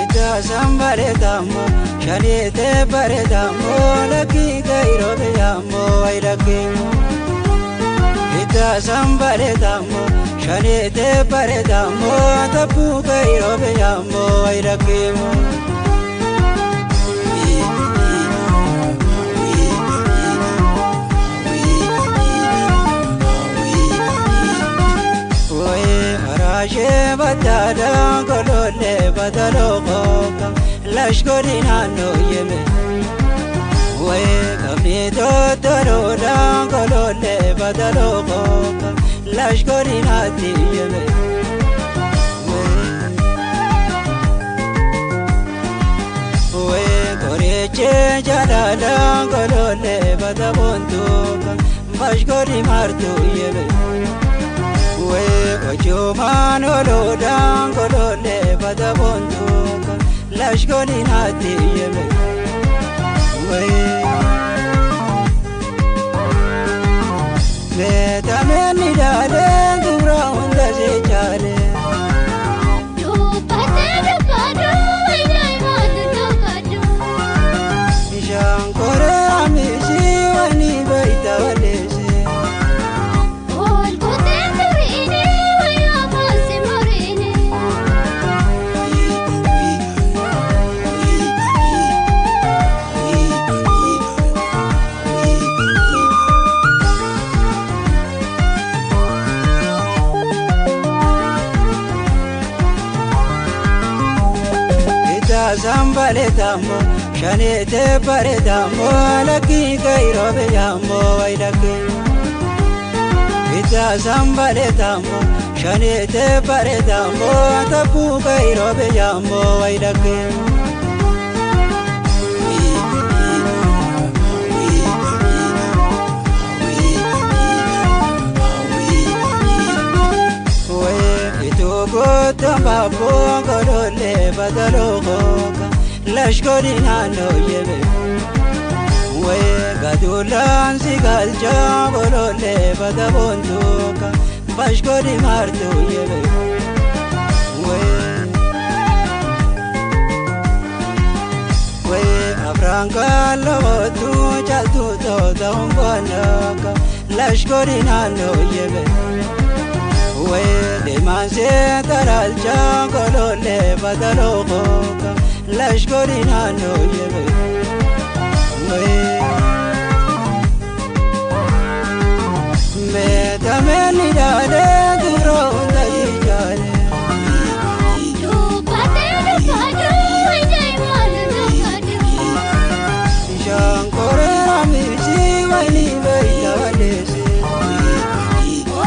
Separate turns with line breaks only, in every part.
Itaasan bareedamoo shaniitee bareedamoo lakkii kairoo biyyamoo wayilakkii. Itaasan bareedamoo shaniitee bareedamoo tabbuu kairoo biyyamoo wayilakkii. Araashee bataadhaa golollee bataloo kooka lashgoodi naannoo yeme. Wayi qabni tottoloodhaa golollee bataloo kooka lashgoodi naatti yeme. Wayi qorichee jaalalaa golollee bataboontuuka bashgoodi martuu yeme. Ochumaan oloodhaan golollee bataboontuuka lashgooni naatti yeme. Meetameen ni dhaalee dubra hunda seechaalee.
Dubbate dubbadhu ajaa'ibaatu dubbadhu.
Bishaan koree amisii wani baay'ita walleessee.
Ol kutee sirriini wayyaa baasii muriini.
Itaasan bareedamoo shaniitee bareedamoo lakkii kairoo biyyamoo wayilakkii. Itaasan bareedamoo shaniitee bareedamoo tabbuu kairoo biyyamoo wayilakkii. Itoo baaboo golollee bataloo kooka lashgoodi naannoo yeme. Wayi gaduulaan si galchaa golollee bataboontuuka bashgoodi martuu yeme. Wayi afraan kalootu caaltuu toota humboonooka lashgoodi naannoo yeme. Wayi deemaan see talaalchaa golollee bataloo kooka lashgoodi naannoo yeme. Meetameen ni dhaalee dubra hunda jijaalee.
Dubbate dubbadhu ajaa'ibaatu dubbadhu.
Bishaan koree amisii wayini baay'ita walleessee.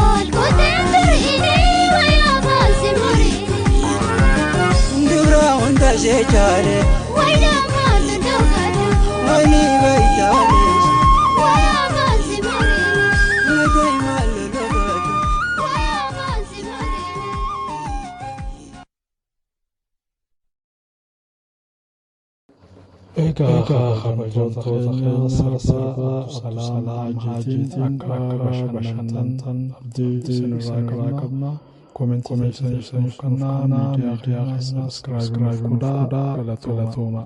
Ol kutee sirriini wayyaa baasii muriini.
Dubra hunda seechaalee
Wayyaa baasii dubbadhu.
wayini baay'ita walleessee.
Wayyaa baasii muriini.
Mataa maal lolobatu.
Wayyaa baasii muriini.
Egaa kabajamtoota keenya sirba Abdusalaam Haajiitiin akka bashannantan abdii isinirraa qabna. Koomentii keessan nuuf kennaa, miidiyaa keenya sabiskiraayib nuuf godhaa. Galatooma.